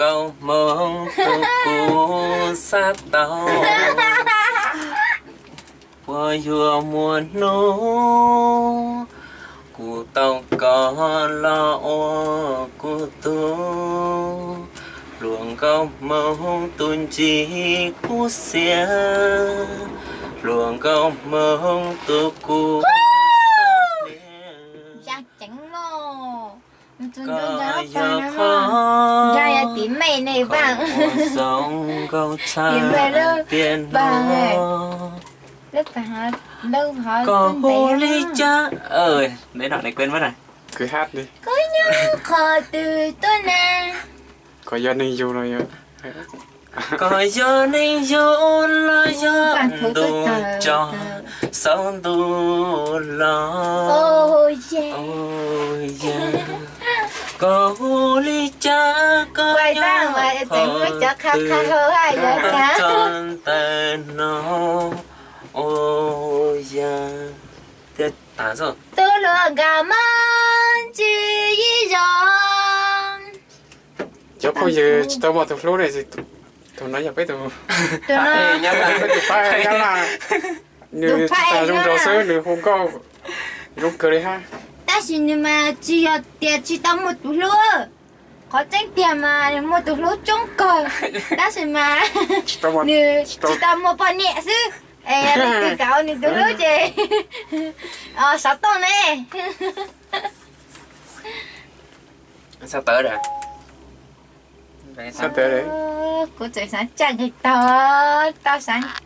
Nkauj hmoob tus kuv xav tau, puas yuav muaj hnub kuv tau koj los ua kuv tug. Hluas nkauj hmoob tus ntsig kuv xiab, hluas nkauj hmoob tus kuv xav tias, koj ua zoo nkauj tshaj tiaj no, koj hu li cas? Neb no ne, quên mất rồi. Koj nyob qhov twg tuaj na? Koj yog neeg yug los yog, koj yog neeg yug los yog ntuj tso saum ntuj los, koj hu li cas? Koj nyob qhov twg tuaj tso ntawm no? Ua yog thiab tas xwb. Tus hluas nkauj Hmoob ntsig yig zoo. Cov phooj ywg tsis tau muaj tus hlub ne, tus no yog peb tus, peb tus pab Nyab Laj, nws tsis tas zoo nraug xwb, nws hu nkauj zoo kawg li hab. Tab sis nws mas tsis yog tias tsis tau muaj tus hlub, qhov tseeb tiag mas nws muaj tus hlub coob kawg, tab sis mas nws tsis tau muaj poj niam xwb. Es leej twg kam ua nws tus hlub ces xov tooj ne. Xav tawv, kuv tseem xav caj nqis taug, tau xav caj